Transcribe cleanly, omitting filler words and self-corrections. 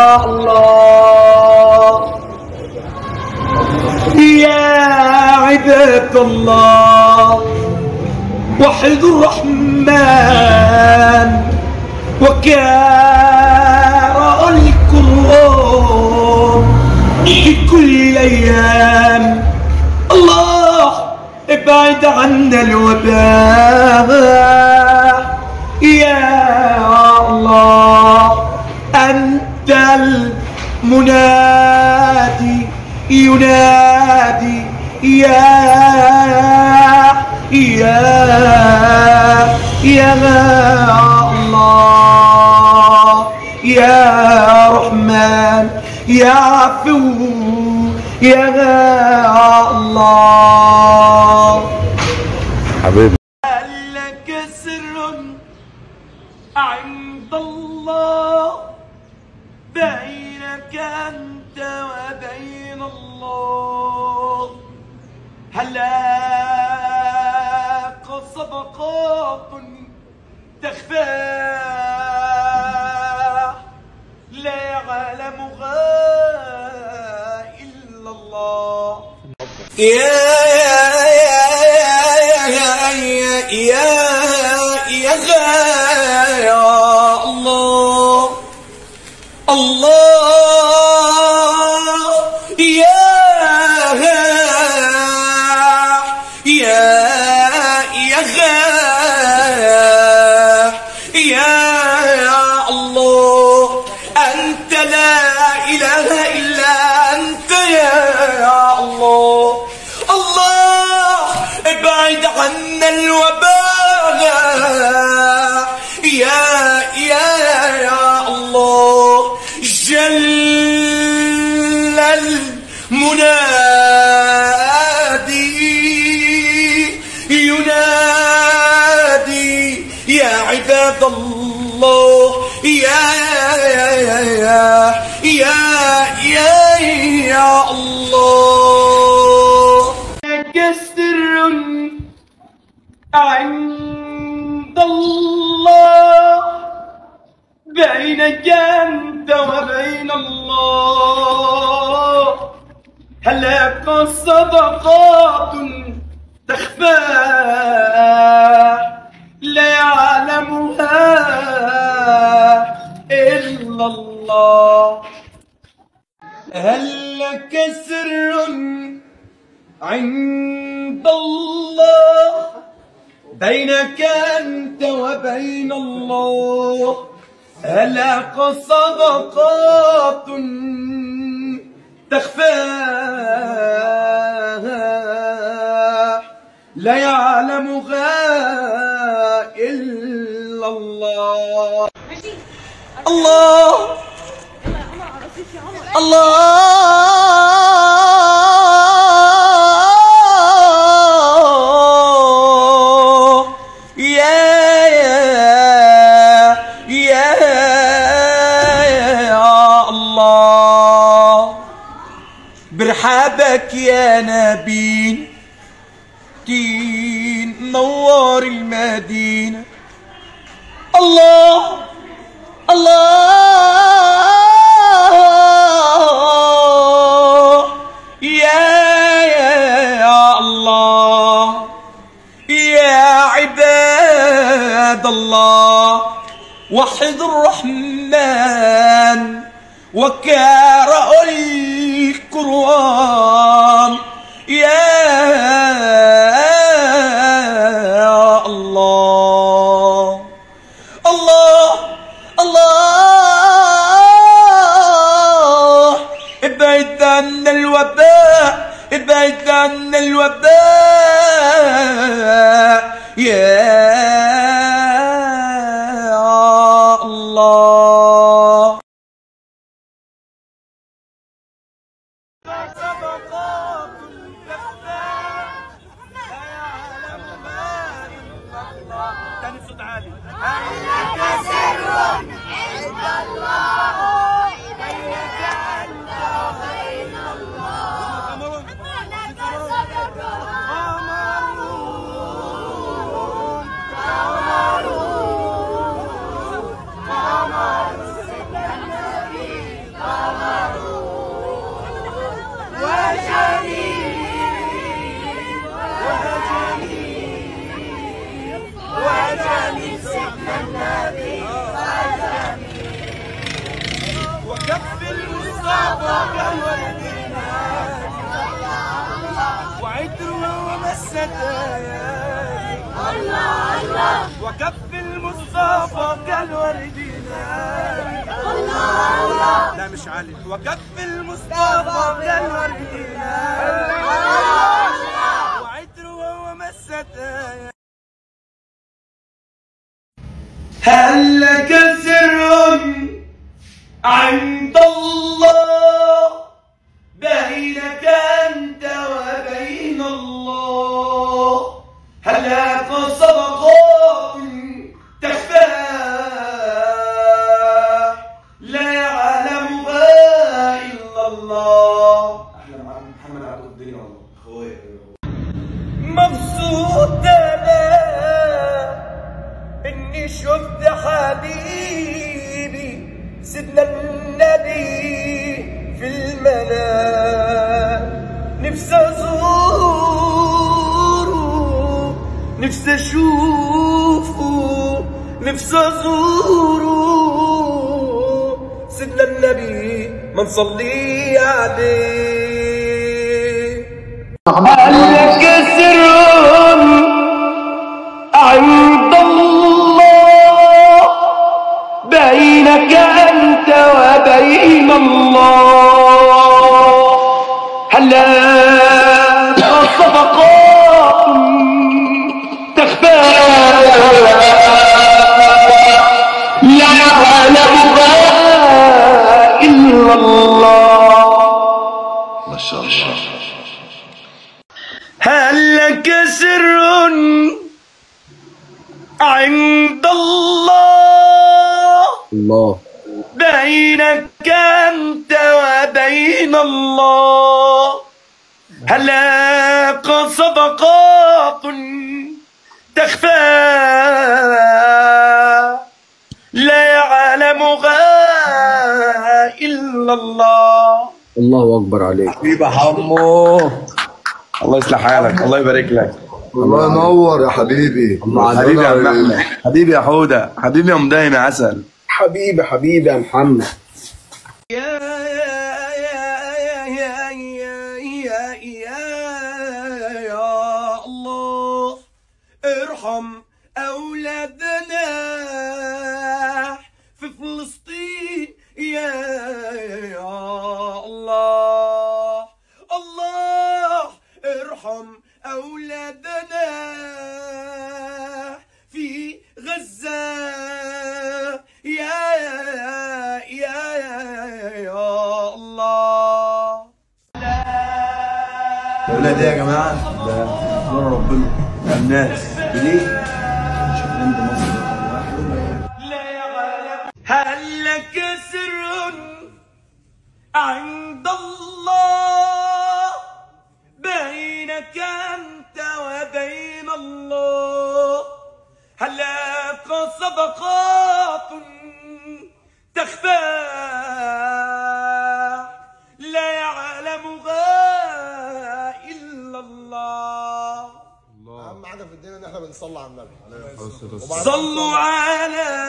الله، يا عباد الله، وحد الرحمن وكارأ القرآن في كل الأيام. الله ابعد عنا الوباء يا الله، أنت المنادي ينادي يا يا يا الله، يا رحمن يا عفو يا الله. حبيبي، هل لك سر عند الله بينك أنت وبين الله؟ هل لك صدقات تخفى لا يعلمها إلا الله؟ يا يا يا يا يا يا الله، الله يا يا يا يا الله، أنت لا إله إلا أنت يا الله. الله ابعد عنا الوباء يا يا يا الله، جل المنادي ينادي يا عباد الله، يا يا يا يا يا الله. لك سر عند الله بينك أنت وبين الله، هل لك صدقات تخفى لا يعلمها إلا الله؟ هل لك سر عند الله بينك أنت وبين الله؟ هل لك صدقات تخفى لا يعلمها إلا الله؟ الله الله يا يا يا الله، برحابك يا نبي تين نور المدينة. الله الله يا يا الله، يا عباد الله، وحد الرحمن وكارأ القرآن يا الله. الله الله ابعد عنا الوباء، ابعد عنا الوباء يا الله. هل لك سر عند الله بينك أنت وبين الله؟ هل لك صدقات المصطفى كالورد ناري. الله لا مش علي. وكف المصطفى كالورد ناري وعطره ومسته. هل لك سر عند الله بينك أنت وبين الله؟ هل لك صدقات تخفى لا يعلمها إلا الله؟ أحلى محمد عبد الدنيا والله. أخويا مبسوط أنا إني شفت حبيبي سيدنا النبي في المنام. نفسي أزوره، نفسي أشوفه، نفسي أزوره سيدنا النبي ما نصلي عليه. هل لك سر عند الله بينك أنت وبين الله؟ هل لك صدقات تخفى لا يعلمها إلا الله؟ ما شاء الله. هل لك سر عند الله الله بينك أنت وبين الله؟ هل لك صدقات تخفى لا يعلمها إلا الله؟ الله أكبر عليك حبيبي حمو، الله يصلح حالك، الله يبارك لك. الله ينور يا حبيبي. حبيبي يا عم احمد، حبيبي يا حوده، حبيبي يا مدايم يا عسل، حبيبي حبيبي يا محمد. يا يا يا يا يا يا يا الله ارحم اولادنا في فلسطين. يا يا الله الله ارحم أولادنا في غزة. يا يا يا الله. الأولاد يا جماعة ده نور ربنا الناس ليه؟ شغالين بمصر. هل لك سر عند الله بينك أنت وبين الله؟ هل لك صدقات تخفى لا يعلمها إلا الله؟ أهم حاجة في الدنيا إن إحنا بنصلي على النبي. صلوا على